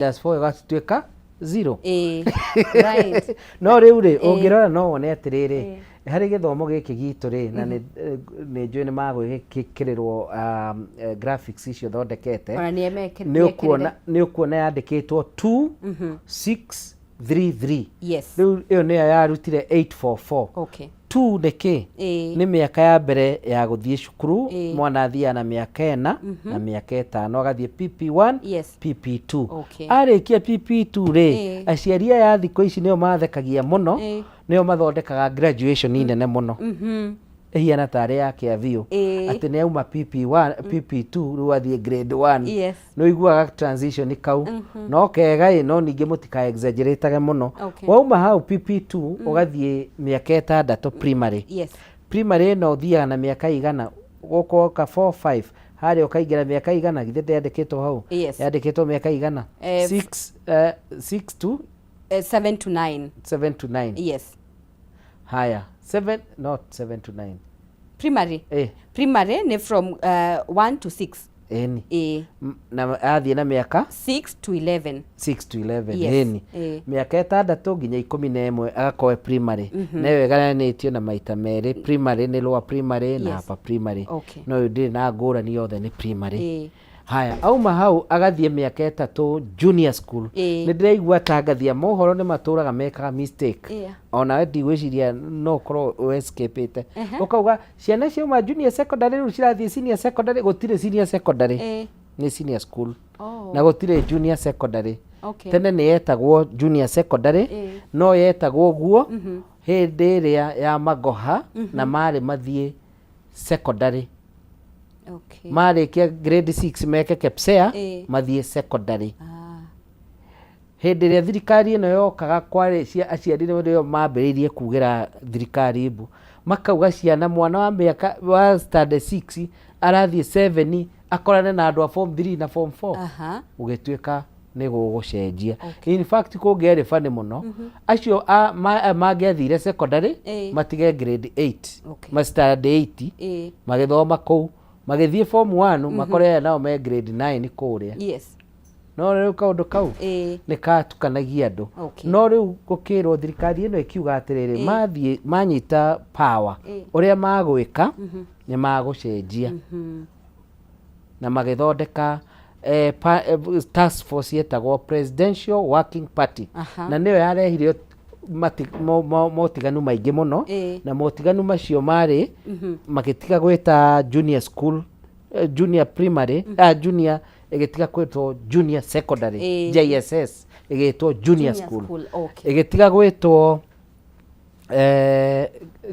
Plus 4 ĩgatuĩka 0. Ĩĩ, right. No rĩu rĩ, ũngĩrora no wone atĩrĩrĩ, harĩ gĩthomo gĩkĩ gitũ rĩ, na nĩ nĩ njũĩ nĩ magwĩkĩrĩrwo graphics icio thondekete. Ona nĩ emekĩrĩre. Nĩ ũkuona yandĩkĩtwo 2 6 3 3. Rĩu ĩyo nĩyo yarutire 844. 2 nĩ kĩ? Nĩ mĩaka ya mbere ya gũthiĩ cukuru. Mwana athiaga na mĩaka 4 na mĩaka 5, agathiĩ PP1, PP2. Arĩkia PP2 rĩ, aciari aya a thikũ ici nĩo mathekagia mũno, nĩo mathondekaga graduation nene mũno, ĩhiana tarĩ ya kĩa biũ, atĩ nĩ auma PP1, PP2, rĩu athiĩ grade 1. Nĩ ũiguaga transition kau no kega ĩ, no ningĩ mũtika exaggerate mũno. Wauma hau PP2 ũgathiĩ mĩaka 6 primary. Primary ĩno ũthiaga na mĩaka igana gũkoka 4 5 harĩa ũkaingĩra mĩaka igana, githĩ ndĩandĩkĩtwo hau? Yes. Yandĩkĩtwo mĩaka igana? 6, 6 to 7 to 9. 7 to 9. Haya, 7, not 7 to 9. Primary. Primary nĩ from 1 to 6. Ĩni. Ĩĩ. Na athiĩ na mĩaka 6 to 11. 6 to 11. Yes. Ĩni. Mĩaka 6 nginya 11 agakorwo e primary, na ĩyo ĩgayanĩtio na maita merĩ, primary nĩ lower primary na upper primary. No ĩyo ndĩrĩ na ngũrani, yothe nĩ primary. Haya, auma hau agathiĩ mĩaka 3 junior school. Nĩ ndĩraigua tangathia mohoro nĩ matũraga mekaga mistake. Onawe ndigwĩciria no ũkorwo ũescapĩte ũkauga ciana ciauma junior secondary rĩu cirathiĩ senior secondary. Gũtirĩ senior secondary. Nĩ senior school. Na gũtirĩ junior secondary. Tene nĩ yetagwo junior secondary. No yetagwo ũguo hĩndĩ ĩrĩa ya magoha na marĩ mathiĩ secondary. Marĩkia grade 6 meke KPSEA, mathiĩ secondary. Hĩndĩ ĩrĩa thirikari ĩno yokaga, kwarĩ aciari nĩo mambĩrĩirie kugĩra thirikari mbu, makauga ciana, mwana wa mĩaka wa standard 6 arathiĩ 7 akorane na andũ a form 3 na form 4. Gũgĩtuĩka nĩ gũgũcenjia. In fact, kũngĩarĩ bani mũno, acio mangĩathire secondary matige grade 8, ma standard 8, magĩthoma kũu, magĩthiĩ form 1, makore aya nao me grade 9 kũrĩa. No rĩu kaũndũ kau nĩ katukanagia andũ. No rĩu gũkĩrwo, thirikari ĩno ĩkiuga atĩrĩrĩ, mathiĩ manyita power, ũrĩa magwĩka nĩ magũcenjia, na magĩthondeka task force yetagwo Presidential Working Party. Na nĩyo yarehire motiganu maingĩ mũno. Na motiganu macio marĩ magĩtiga gwĩta junior school junior primary, junior ĩgĩtiga kwĩtwo junior secondary, JSS ĩgĩtwo junior Junior school. School, okay. Ĩgĩtiga gwĩtwo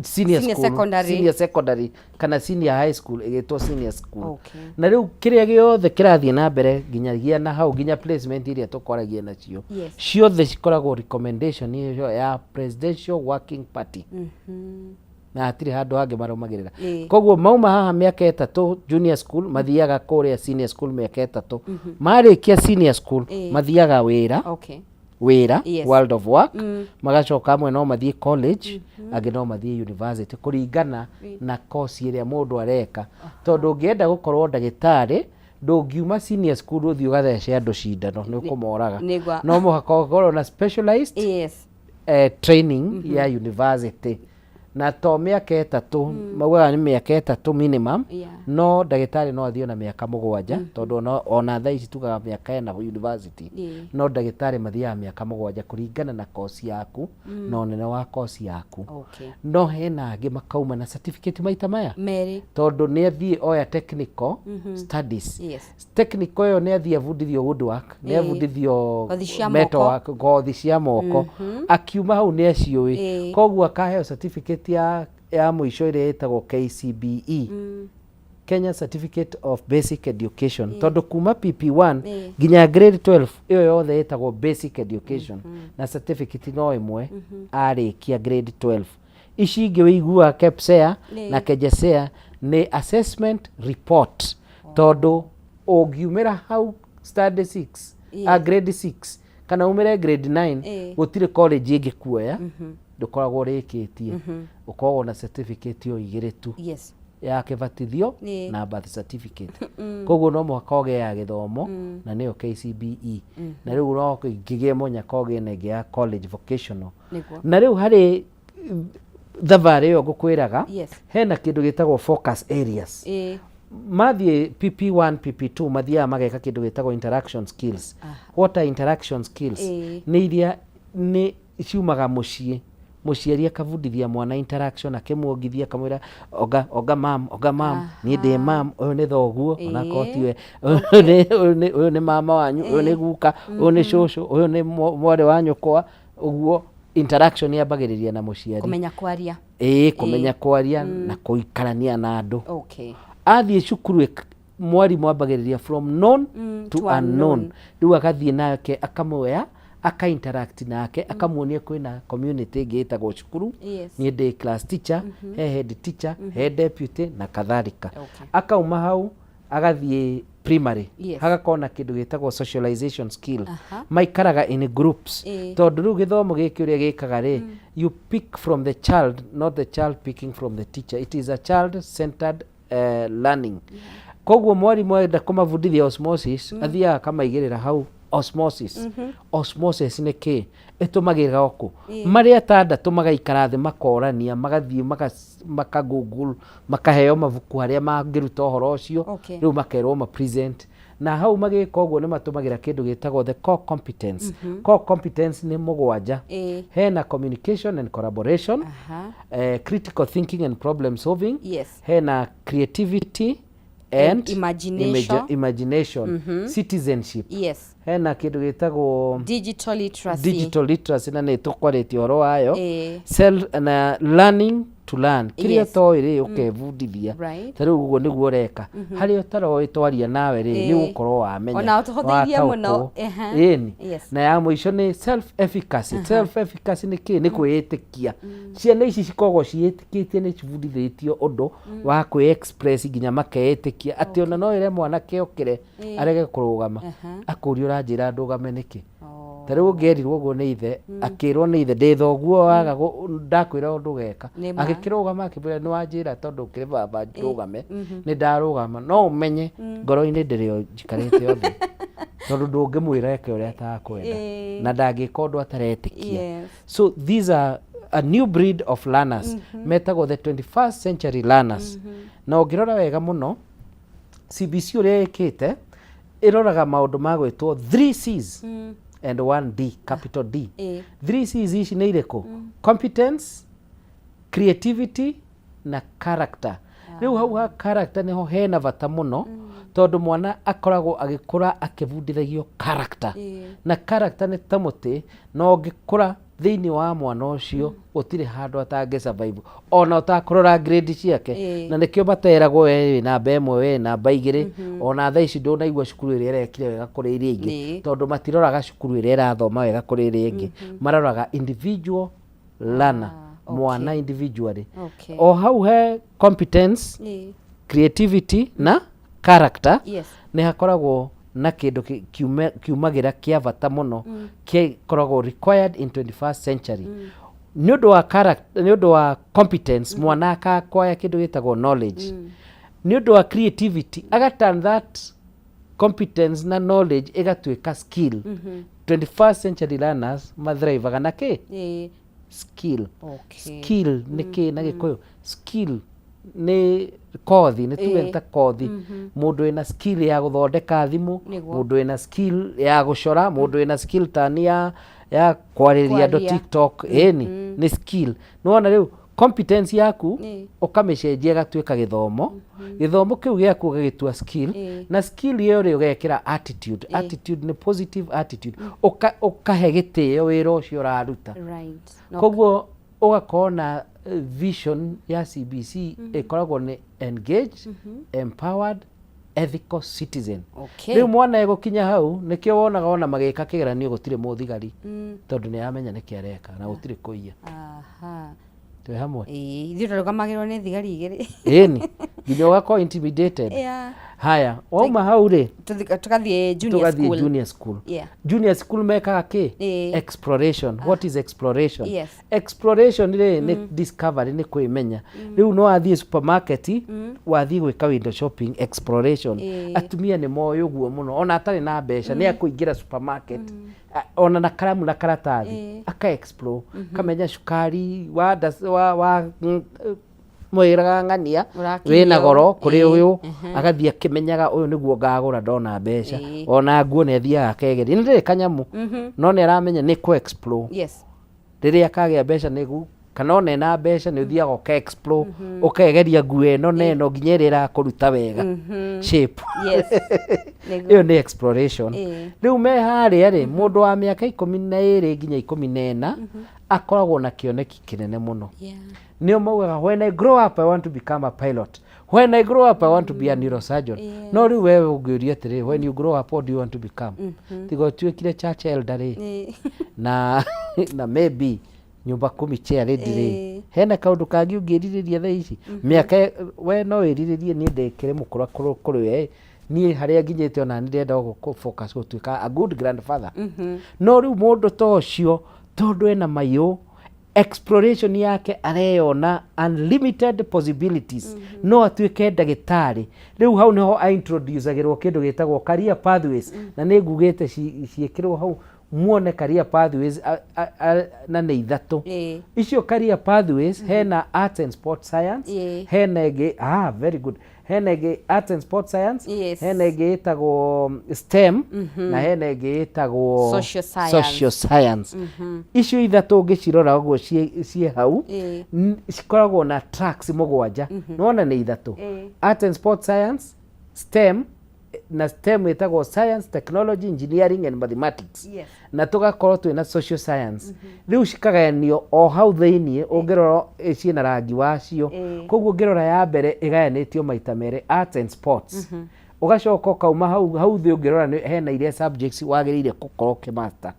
senior Senior school, secondary. Senior secondary kana senior high school, ĩgĩtwo senior school. Na rĩu kĩrĩa gĩothe kĩrathiĩ na mbere nginyagia na hau, nginya placement iria tũkwaragia nacio, ciothe cikoragwo recommendation ĩyo ya Presidential Working Party, na hatirĩ handũ hangĩ marũmagĩrĩra. Koguo mauma haha mĩaka 3 junior school, mathiaga kũrĩa senior school mĩaka 3. Marĩkia senior school, mathiaga wĩra, wĩra, world of work. Magacoka amwe no mathiĩ college, angĩ no mathiĩ university, kũringana na course ĩrĩa mũndũ areka, tondũ ũngĩenda gũkorwo ndagĩtarĩ, ndũngiuma senior school ũthiĩ ũgathece andũ cindano, nĩ ũkũmoraga. No mũhaka ũkorwo na specialized training ya university, na to mĩaka 3, maugaga nĩ mĩaka 3 minimum. No ndagĩtarĩ no athiĩ ona mĩaka 7, tondũ ona thaa ici tugaga mĩaka 4 university. No ndagĩtarĩ mathiaga mĩaka 7 kũringana na kosi yaku na ũnene wa kosi yaku. No hena angĩ makauma na certificate maita maya, Merĩ. Tondũ nĩ athiĩ oya technical studies. Technical ĩyo nĩ athiĩ abundithio woodwork, nĩ abundithio Kothi cia metal moko. work, kothi cia moko, akiuma hau nĩ aciũĩ. Koguo akaheo certificate ya mũico ĩrĩa ĩtagwo KCBE, Kenya Certificate of Basic Education, tondũ kuma PP1 nginya grade 12 ĩyo yothe ĩtagwo basic education, na certificate no ĩmwe arĩkia grade 12. Ici ingĩ wĩiguaga KPSEA na KJSEA nĩ assessment report, tondũ ũngiumĩra hau standard 6, a grade 6 kana umĩre grade 9, gũtirĩ college ĩngĩkuoya, ndũkoragwo ũrĩkĩtie, ũkoragwo na certificate o igĩrĩ tu. Ya kĩbatithio na birth certificate. Koguo no mũhaka ũgĩe ya gĩthomo na nĩyo KCBE, na rĩu no ngĩgĩe mũnyaka ũgĩe na ĩngĩ ya college vocational. Na rĩu harĩ thabarĩ ĩyo ngũkwĩraga, hena kĩndũ gĩtagwo focus areas. Mathiĩ PP1, PP2, mathiaga mageka kĩndũ gĩtagwo interaction skills. What are interaction skills? Nĩ iria nĩ ciumaga mũciĩ, mũciari akabundithia mwana interaction, akĩmuongithia, akamwĩra, "Oga, oga mam, oga mam, niĩ ndĩ mam, ũyũ nĩ thoguo onakorwo tiwe, ũyũ nĩ mama wanyu, ũyũ nĩ guka, ũyũ nĩ cũcũ, ũyũ nĩ mwarĩ wa nyũkwa." Ũguo interaction yambagĩrĩria na mũciari. Kũmenya kwaria. Ĩĩ, kũmenya kwaria na kũikarania na andũ. Athiĩ cukuru, mwarimũ ambagĩrĩria from known to to unknown. Unknown. Rĩu agathiĩ nake, akamuoya, aka interact nake, akamuonia kwĩna community ĩngĩ ĩtagwo cukuru. Niĩ ndĩ class teacher, he head teacher, he deputy na kadhalika. Akauma hau agathiĩ primary. Hagakorwo na kĩndũ gĩtagwo socialization skill. Maikaraga in groups, tondũ rĩu gĩthomo gĩkĩ ũrĩa gĩkaga rĩ, you pick from the child, not the child picking from the teacher. It is a child centered learning. Koguo mwarimũ enda kũmabundithia osmosis, athiaga akamaigĩrĩra hau osmosis. Osmosis nĩ kĩ ĩtũmagĩra kũ marĩ atandatũ magaikara thĩ, makorania, magathiĩ maka google, makaheo mabuku harĩa mangĩruta ũhoro ũcio. Rĩu makerwo ma present, na hau magĩka ũguo nĩ matũmagĩra kĩndũ gĩtagwo the core competence. Core competence nĩ mũgwanja. Hena communication and collaboration, critical thinking and problem solving, hena creativity and And imagination. Imagination, citizenship, hena kĩndũ gĩtagwo digital literacy. Digital literacy, na nĩ tũkwarĩtie ũhoro wayo. Self na learning to learn, kĩrĩa ũtoĩ rĩ, ũkebundithia. Ta rĩu ũguo nĩguo ũreka, harĩa ũtaroĩ twaria nawe rĩ, nĩ ũgũkorwo wamenya. Ona ũtũhũthĩirie mũno. Wataũkwo. Ĩni. Na ya mũico nĩ self efficacy. Self efficacy nĩ kĩ? Nĩ kwĩĩtĩkia. Ciana ici cikoragwo ciĩtĩkĩtie, nĩ cibundithĩtio ũndũ wa kwĩ express nginya makeĩtĩkia atĩ ona no ĩre mwanake okĩre, arege kũrũgama, akũria, "Ũranjĩra ndũgame nĩkĩ?" Ta rĩu ũngĩerirwo ũguo nĩ ithe, akĩrwo nĩ ithe, "Ndĩ thoguo, waga ndakwĩra ũndũ ũgeka," Nĩ ma. agĩkĩrũgama akĩmwĩra, "Nĩ wanjĩra tondũ ũkĩrĩ baba ndũgame, nĩ ndarũgama." No ũmenye ngoro-inĩ ndĩrĩ o njikarĩte othe, tondũ ndũngĩmwĩra eke ũrĩa atakwenda, na ndangĩka ũndũ ataretĩkia. So these are a new breed of learners, metagwo the 21st century learners. Na ũngĩrora wega mũno CBC ũrĩa ĩkĩte, ĩroraga maũndũ ma gwĩtwo 3 Cs and 1 D, capital D. 3 Cs ici nĩ irĩkũ? Competence, creativity na character. Rĩu hau ha character nĩho hena bata mũno, tondũ mwana akoragwo agĩkũra akĩbundithagio character. Na character nĩ ta mũtĩ, na ũngĩkũra thĩinĩ wa mwana ũcio, gũtirĩ handũ atangĩ survive ona ũtakũrora grade ciake. Na nĩkĩo materagwo, "We wĩ namba 1, we namba 2." Ona thaa ici ndũnaigua cukuru ĩrĩa ĩrekire wega kũrĩ iria ingĩ, tondũ matiroraga cukuru ĩrĩa ĩrathoma wega kũrĩ ĩrĩa ĩngĩ, maroraga individual learner, mwana individually. O hau he competence, creativity na character, nĩ hakoragwo na kĩndũ kiumagĩra kĩa bata mũno kĩkoragwo required in 21st century. Nĩ ũndũ wa character, nĩ ũndũ wa competence, mwana akakwaya kĩndũ gĩtagwo knowledge. Nĩ ũndũ wa creativity, aga turn that competence na knowledge ĩgatuĩka skill. 21st century learners mathrivaga na kĩ? Skill. Skill nĩ kĩ na Gĩkũyũ? Skill nĩ kothi, nĩ tuge ta kothi. Mũndũ wĩna skill ya gũthondeka thimũ, mũndũ wĩna skill ya gũcora, mũndũ wĩna skill tani ya kwarĩria andũ Kwaria. TikTok, ĩni nĩ skill. Nĩwona rĩu competence yaku ũkamĩcenjia ĩgatuĩka gĩthomo, gĩthomo kĩu gĩaku ũgagĩtua skill, na skill ĩyo rĩ, ũgekĩra attitude. Attitude nĩ positive attitude. Ũkahe gĩtĩo wĩra ũcio ũraruta. No. Koguo ũgakorwo na vision ya CBC ĩkoragwo nĩ engaged, empowered, ethical citizen. Rĩu mwana egũkinya hau, nĩkĩo wonaga ona magĩka kĩgeranio gũtirĩ mũthigari, tondũ nĩ aramenya nĩkĩ areka na gũtirĩ kũiya. Twĩ hamwe? Ĩĩ, ithuĩ tũrũgamagĩrĩrwo nĩ thigari igĩrĩ. Ĩni, nginya ũgakorwo intimidated. Haya, wauma hau rĩ, Tũgathiĩ junior tũgathiĩ school. Junior school. Junior school mekaga kĩ? Exploration. What is exploration? Exploration rĩ, nĩ discovery, nĩ kwĩmenya. Rĩu no wathiĩ supermarket, wathiĩ gwĩka window shopping, exploration. Atumia nĩ moĩ ũguo mũno. Ona atarĩ na mbeca, nĩ akũingĩra supermarket, ona na karamu na karatathi, aka explore, kamenya cukari wa, wa mwĩraga ng'ania Ũrakinyio. Wĩna goro kũrĩ ũyũ, agathiĩ akĩmenyaga ũyũ nĩguo ngagũra ndona mbeca. Ona nguo nĩ athiaga akegeria, nĩ ndĩrĩ kanyamũ, no nĩ aramenya nĩ kũ explore. Rĩrĩa akagĩa mbeca nĩgu, kana ona ena mbeca, nĩ ũthiaga ũka explore, ũkegeria nguo ĩno na ĩno nginya ĩrĩa ĩrakũruta wega shape. Nĩguo. Ĩyo nĩ exploration. Rĩu me harĩa rĩ, mũndũ wa mĩaka 12 nginya 14 akoragwo na kĩoneki kĩnene mũno. Nĩo maugaga, "When I grow up, I want to become a pilot. When I grow up, I want to be a neurosurgeon." No rĩu wewe ũngĩũria atĩrĩ, "When you grow up, what do you want to become?" Tiga ũtuĩkire church elder rĩ, na maybe nyumba kumi chair lady rĩ, hena kaũndũ kangĩ ũngĩrirĩria thaa ici mĩaka? We no wĩrirĩrie, niĩ ndĩkĩrĩ mũkũra kũrĩ we. Niĩ harĩa nginyĩte, ona nĩ ndĩrenda gũ focus gũtuĩka a good grandfather. No rĩu mũndũ ta ũcio, tondũ ena mayũ, exploration yake areyona unlimited possibilities, no atuĩke ndagĩtarĩ. Rĩu hau nĩho aintroducagĩrwo kĩndũ gĩtagwo career pathways, na nĩ ngugĩte ciĩkĩrwo hau muone career pathways na nĩ ithatũ. Icio career pathways, hena arts and sport science, hena ĩngĩ, ah, very good, hena ĩngĩ arts and sport science, hena ĩngĩ ĩtagwo STEM, na hena ĩngĩ ĩtagwo Social science. Social science. Icio ithatũ ũngĩcirora ũguo ciĩ hau, cikoragwo na tracks mũgwanja. Nĩwona nĩ ithatũ: arts and sport science, STEM, na STEM ĩtagwo science, technology, engineering and mathematics, na tũgakorwo twĩna social science. Rĩu cikagayanio o hau thĩiniĩ, ũngĩrora ciĩna rangi wacio. Koguo ũngĩrora ya mbere ĩgayanĩtio maita merĩ, arts and sports. Ũgacoka ũkauma hau, hau thĩ ũngĩrora hena iria subjects wagĩrĩire gũkorwo ũkĩmaster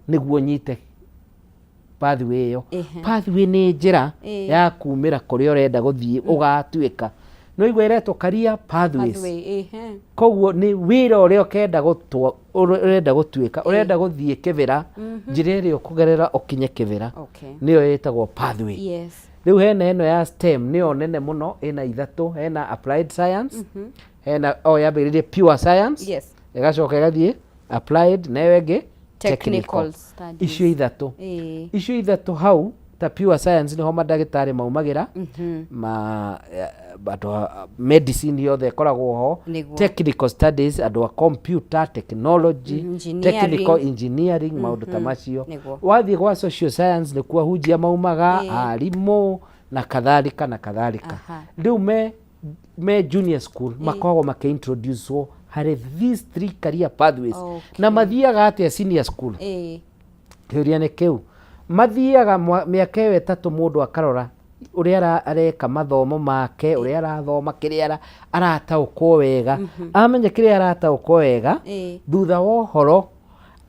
nĩguo nyite pathway ĩyo. Pathway nĩ njĩra ya kumĩra kũrĩa ũrenda gũthiĩ ũgatuĩka. No igua ĩretwo career pathways. Pathway, ehe. Koguo nĩ wĩra ũrĩa ũkenda gũtwa, ũrenda gũtuĩka, ũrenda gũthiĩ kĩbĩra, njĩra ĩrĩa ũkũgerera ũkinye kĩbĩra, nĩyo ĩtagwo pathway. Rĩu hena ĩno ya STEM, nĩyo nene mũno, ĩna ithatũ. Hena applied science, hena o yambĩrĩrie pure science, ĩgacoka ĩgathiĩ applied, na ĩyo ĩngĩ technical studies. Icio ithatũ, icio ithatũ hau, ta pure science nĩho mandagĩtarĩ maumagĩra, ma andũ a medicine yothe ĩkoragwo ho. Technical studies, andũ a computer technology, Engineering. Technical engineering, maũndũ ta macio. Wathiĩ gwa social science, nĩkuo ahunjia maumaga, arimũ na kadhalika na kadhalika. Rĩu me junior school makoragwo makĩintroducwo harĩ these three career pathways. Na mathiaga atĩa senior school? Kĩũria nĩ kĩu. Mathiaga mĩaka ĩyo 3, mũndũ akarora ũrĩa areka mathomo make, ũrĩa arathoma, kĩrĩa arataũkwo wega. Amenya kĩrĩa arataũkwo wega, thutha wa ũhoro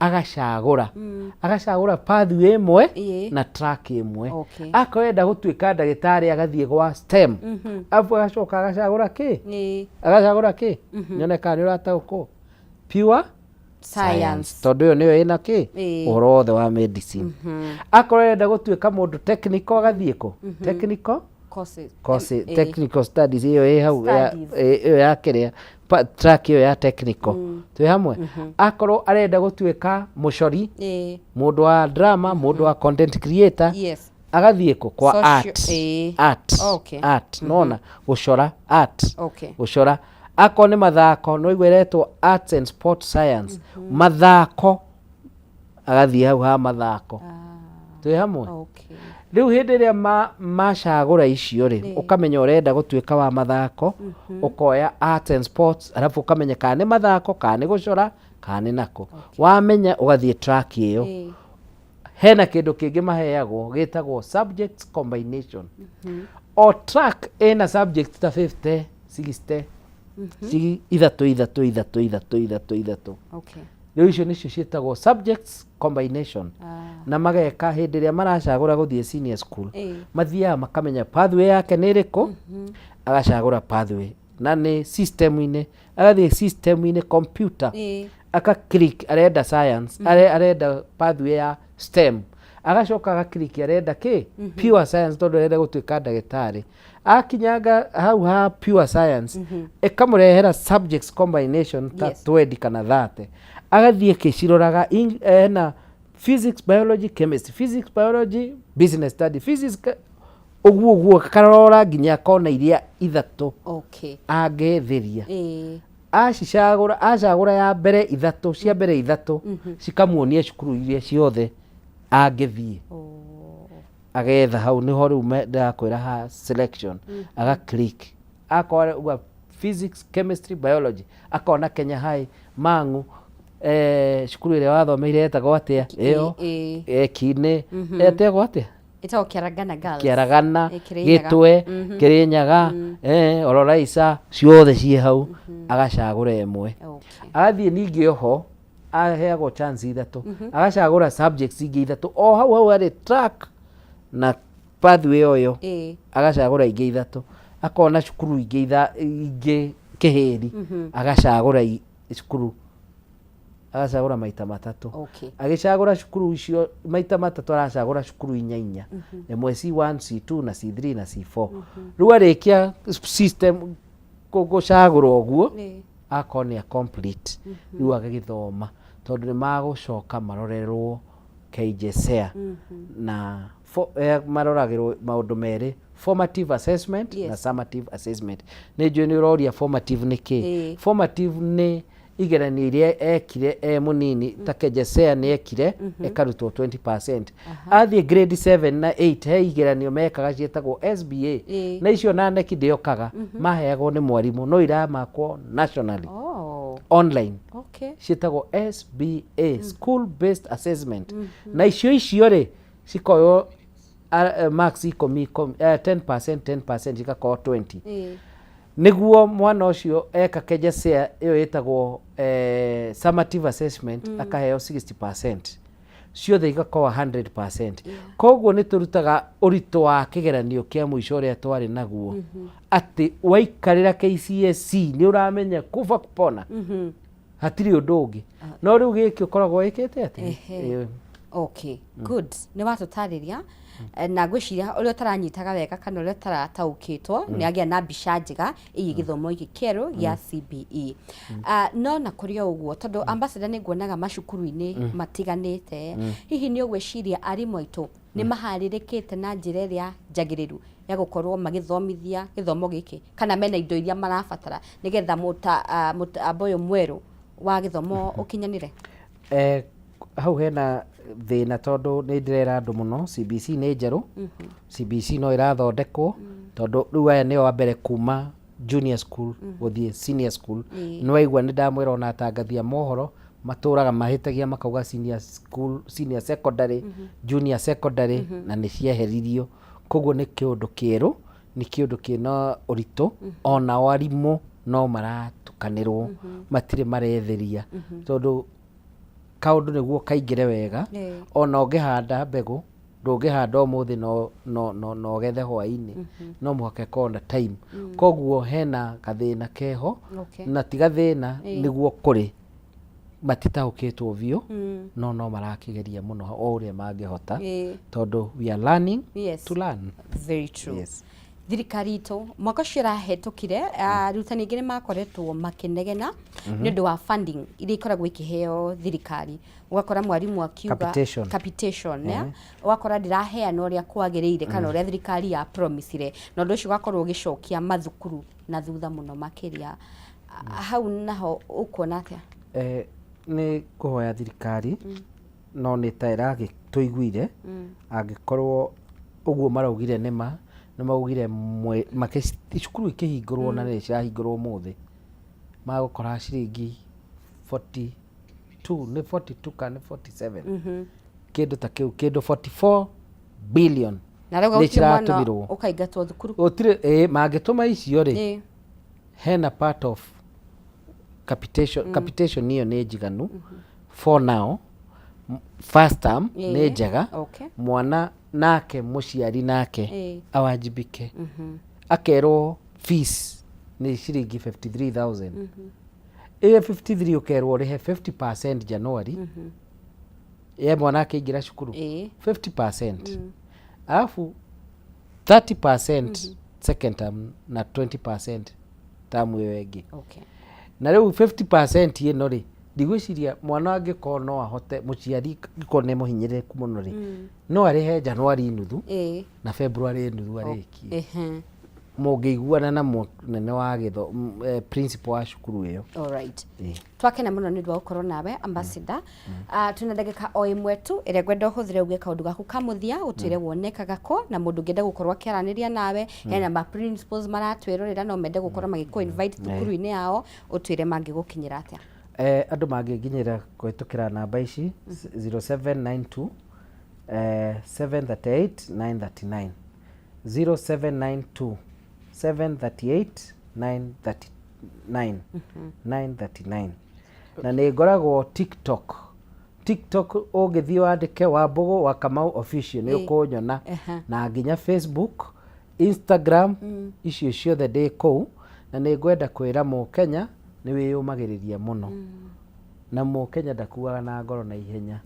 agacagũra pathway ĩmwe na track ĩmwe. Akorwo enda gũtuĩka ndagĩtarĩ, agathiĩ gwa STEM, abu agacoka agacagũra kĩ? Agacagũra kĩ? Nyone kana nĩ ũrataũkwo. Pure science. Tondũ ĩyo nĩyo ĩna kĩ? Ũhoro wothe wa medicine. Akorwo arenda gũtuĩka mũndũ technical, agathiĩ kũ? Technical courses. Course, technical studies ĩyo ĩ hau Studies. ĩyo ya kĩrĩa track ĩyo ya technical. Twĩ hamwe? Akorwo arenda gũtuĩka mũcori, mũndũ wa drama, mũndũ wa content creator, agathiĩ kũ? Kwa art. Art. Art, nona gũcora, art. Gũcora. Akorwo nĩ mathako, no igua ĩretwo arts and sport science, mathako, agathiĩ hau ha mathako. Twĩ hamwe? Rĩu hĩndĩ ĩrĩa macagũra icio rĩ, ũkamenya ũrenda gũtuĩka wa mathako, ũkoya arts and sports, arabu ũkamenya kana nĩ mathako, kana nĩ gũcora, kana nĩ nako. Wamenya, ũgathiĩ track ĩyo. Hena kĩndũ kĩngĩ maheagwo gĩtagwo subjects combination. O track ĩna subject ta 50, 60, ithatũ ithatũ ithatũ ithatũ ithatũ ithatũ. Rĩu icio nĩcio ciĩtagwo subjects combination. Na mageka hĩndĩ ĩrĩa maracagũra gũthiĩ senior school, mathiaga makamenya pathway yake nĩ ĩrĩkũ, agacagũra pathway. Na nĩ system-inĩ, agathiĩ system-inĩ, computer, aka click arenda science, arenda pathway ya STEM, agacoka aga click arenda kĩ? Pure science, tondũ arenda gũtuĩka ndagĩtarĩ. Akinyanga hau ha pure science, ĩkamũrehera subjects combination ta 20 kana 30. Agathiĩ akĩciroraga, hena physics, biology, chemistry, physics, biology, business study, physics, ũguo ũguo, akarora nginya akona iria ithatũ angĩthĩria. Acicagũra, acagũra ya mbere ithatũ, cia mbere ithatũ, cikamuonia cukuru iria ciothe angĩthiĩ. Agetha hau nĩho rĩu ndĩrakwĩra ha selection, aga click akorwo uga physics, chemistry, biology, akona Kenya High, Mang'u, cukuru ĩrĩa wathomeire yetagwo atĩa ĩyo? Kinĩ etagwo atĩa? Ĩtagwo Kiaragana Girls. Kĩaragana. Kĩrĩnyaga. Gĩtwe, Kĩrĩnyaga, Ororaisa, ciothe ciĩ hau, agacagũra ĩmwe. Agathiĩ ningĩ oho aheagwo chance ithatũ, agacagũra subjects ingĩ ithatũ o hau hau harĩ track na pathway ũyũ. Agacagũra ingĩ ithatũ, akona cukuru ingĩ ingĩ kĩhĩri, agacagũra cukuru, agacagũra maita matatũ. Agĩcagũra cukuru icio maita matatũ, aracagũra cukuru inya inya, ĩmwe C1, C2 na C3 na C4. Rĩu arĩkia system gũcagũra ũguo, akorwo nĩ a complete, rĩu agagĩthoma, tondũ nĩ magũcoka marorerwo KJSEA na maroragĩrwo maũndũ merĩ, formative assessment na summative assessment. Nĩ njũĩ nĩ ũroria formative nĩ kĩ. Formative nĩ igeranio iria ekire e mũnini, ta KJSEA nĩ ekire ĩkarutwo 20%. Athiĩ grade 7 na 8, he igeranio mekaga ciĩtagwo SBA. Na icio na neki ndĩokaga, maheagwo nĩ mwarimũ, no iramakwo nationally online. Ciĩtagwo SBA, school based assessment, na icio icio rĩ cikoywo marks ikũmi ikũmi, 10%, 10%, cigakorwo 20. Nĩguo mwana ũcio eka KJSEA ĩyo ĩtagwo summative assessment, akaheo 60%, ciothe igakorwo 100%. Koguo nĩ tũrutaga ũritũ wa kĩgeranio kĩa mũico ũrĩa twarĩ naguo, atĩ waikarĩra KCSE nĩ ũramenya kufa kupona, hatirĩ ũndũ ũngĩ. No rĩu gĩkĩ ũkoragwo wĩkĩte atĩ Okay, good, nĩ watũtarĩria. Na ngwĩciria ũrĩa ũtaranyitaga wega kana ũrĩa ũtarataũkĩtwo nĩ agĩa na mbica njega ĩgiĩ gĩthomo gĩkĩ kĩerũ gĩa CBE. Ah, no na kũrĩ o ũguo, tondũ ambassador nĩ nguonaga macukuru-inĩ matiganĩte, hihi nĩ ũgwĩciria arimũ aitũ nĩ maharĩrĩkĩte na njĩra ĩrĩa njagĩrĩru ya gũkorwo magĩthomithia gĩthomo gĩkĩ, kana mena indo iria marabatara nĩgetha mũtambo ũyũ mwerũ wa gĩthomo ũkinyanĩre? Hau hena thĩna, tondũ nĩ ndĩrera andũ mũno CBC nĩ njerũ, CBC no ĩrathondekwo, tondũ rĩu aya nĩo a mbere kuma junior school gũthiĩ senior school. Nĩ waigua nĩ ndamwĩra ona atangathi a mohoro matũraga mahĩtagia makauga senior school, senior secondary, junior secondary, na nĩ cieheririo. Koguo nĩ kĩũndũ kĩerũ, nĩ kĩũndũ kĩna ũritũ, onao arimũ no maratukanĩrwo, matirĩ maretheria, tondũ kaũndũ nĩguo kaingĩre wega, ona ũngĩhanda mbegũ, ndũngĩhanda ũmũthĩ no ũgethe hwaĩ-inĩ, no mũhaka ĩkorwo na time. Koguo hena gathĩna keho, na ti gathĩna, nĩguo kũrĩ matitaũkĩtwo biũ, no marakĩgeria mũno o ũrĩa mangĩhota, tondũ we are learning to learn. Very true. Thirikari itũ mwaka ũcio ũrahetũkire, arutani aingĩ nĩ makoretwo makĩnegena nĩ ũndũ wa funding iria ikoragwo ikĩheo thirikari. Ũgakora mwarimũ akiuga Capitation. Capitation, yeah? Ũgakora ndĩraheana ũrĩa kwagĩrĩire kana ũrĩa thirikari ya promisire, na ũndũ ũcio ũgakorwo ũgĩcokia mathukuru na thutha mũno makĩria. Hau naho ũkuona atĩa? Nĩ kũhoya thirikari, no nĩ ta ĩragĩtũiguire, angĩkorwo ũguo maraugire nĩ ma nĩ maugire cukuru ikĩhingũrwo, na nĩ cirahingũrwo ũmũthĩ, magũkora ciringi 42, nĩ 42 kana nĩ 47, kĩndũ ta kĩu, kĩndũ 44 billion. Na rĩu nĩ gũtirĩ mwana ciratũmirwo. ũkaingatwo thukuru. Gũtirĩ, ĩ, mangĩtũma icio rĩ, hena part of capitation. Capitation ĩyo nĩ njiganu for now. First term nĩ njega. Mwana nake, mũciari nake awajibike, akerwo fees Nĩ ciringi 53,000. Ĩyo 53 ũkerwo ũrĩhe 50% January ye mwana akĩingĩra cukuru. 50%, alafu 30% second term na 20% term ĩyo ĩngĩ. Na rĩu 50% ĩno rĩ, ndigwĩciria mwana angĩkorwo no ahote, mũciari angĩkorwo nĩ mũhinyĩrĩrĩku mũno rĩ, no arĩhe January nuthu na February nuthu arĩkie. Mũngĩiguana na mũnene wa gĩtho principal wa cukuru ĩyo. Alright. Ĩĩ. Twakena mũno nĩ ũndũ wa gũkorwo nawe, ambassador. Twĩna ndagĩka o ĩmwe tu ĩrĩa ngwenda ũhũthĩre uge kaũndũ gaku ka mũthia, ũtwĩre wonekaga kũ, na mũndũ ũngĩenda gũkorwo akĩaranĩria nawe, hena ma principals maratwĩrorera no mende gũkorwo magĩkũ invite thukuru-inĩ yao, ũtwĩre mangĩgũkinyĩra atĩa. Andũ mangĩnginyĩra kũhĩtũkĩra namba ici: 0792 738 939, 0792 738 939, 939. Na nĩ ngoragwo TikTok. TikTok ũngĩthiĩ wandĩke Wambũgũ wa Kamau Official nĩ ũkũnyona. Na nginya Facebook, Instagram, icio ciothe ndĩ kũu. Na nĩ ngwenda kwĩra mũkenya nĩ wĩyũmagĩrĩria mũno, na mũkenya ndakuaga na ngoro na ihenya.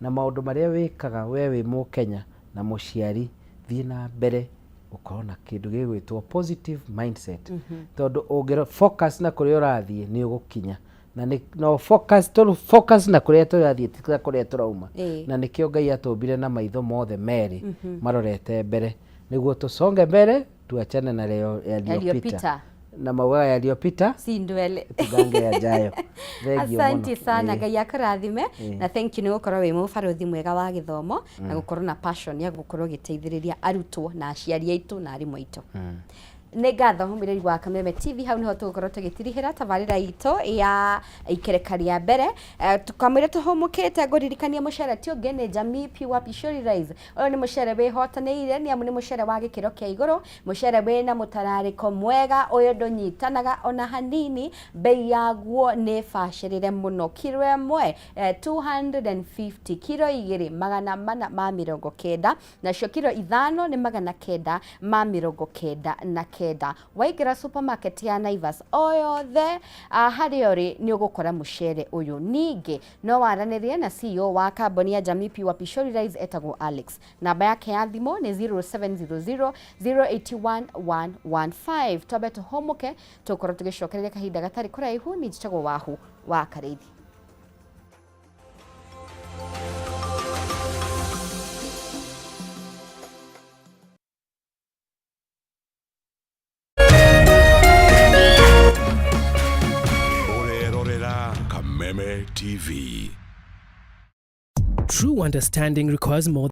Na maũndũ marĩa wĩkaga we wĩ mũkenya na mũciari, thiĩ na mbere ũkorwo na kĩndũ gĩgwĩtwo positive mindset, tondũ ũngĩ focus na kũrĩa ũrathiĩ nĩ ũgũkinya, na nĩ no focus tũ focus na kũrĩa tũrathiĩ, ti na kũrĩa tũrauma. Na nĩkĩo Ngai atũmbire na maitho mothe merĩ marorete mbere, nĩguo tũsonge mbere, tuachane na yaliyopita. Yaliyopita. Na maugaga yaliyopita si ndwele, tugange yajayo. Thengiũ mũno. Asante sana. Ngai akũrathime. Na thank you nĩ gũkorwo wĩ mũbarũthi mwega wa gĩthomo na gũkorwo na passion ya gũkorwo ũgĩteithĩrĩria arutwo na aciari aitũ na arimũ aitũ. Nĩ ngatho mũmĩrĩri wa Kameme TV. Hau nĩho tũgũkorwo tũgĩtirihĩra tabarĩra itũ ya ikereka rĩa mbere. Tukamwĩra tũhũmũkĩte, ngũririkania mũcere ti ũngĩ nĩ Jamii Pure Pishori Rice. Ũyũ nĩ mũcere wĩhotanĩire, nĩ amu nĩ mũcere wa gĩkĩro kĩa igũrũ, mũcere wĩna mũtararĩko mwega, ũyũ ndũnyitanaga ona hanini. Bei yaguo nĩ bacĩrĩre mũno, kiro ĩmwe 250, kiro 2 490, nacio kiro 5 nĩ 999. Waingĩra supermarket ya Naivas o yothe harĩa ũrĩ nĩ ũgũkora mũcere ũyũ. Ningĩ no waranĩrie na CEO wa kambuni ya Jamii Pure Pishori Rice, etagwo Alex. Namba yake ya thimũ nĩ 0700 081 115. Twambe tũhũmũke, tũkorwo tũgĩcokereria kahinda gatarĩ kũraihu. Nĩ njĩtagwo Wahu wa Karĩithi. Ũrerorera Kameme TV. True understanding requires more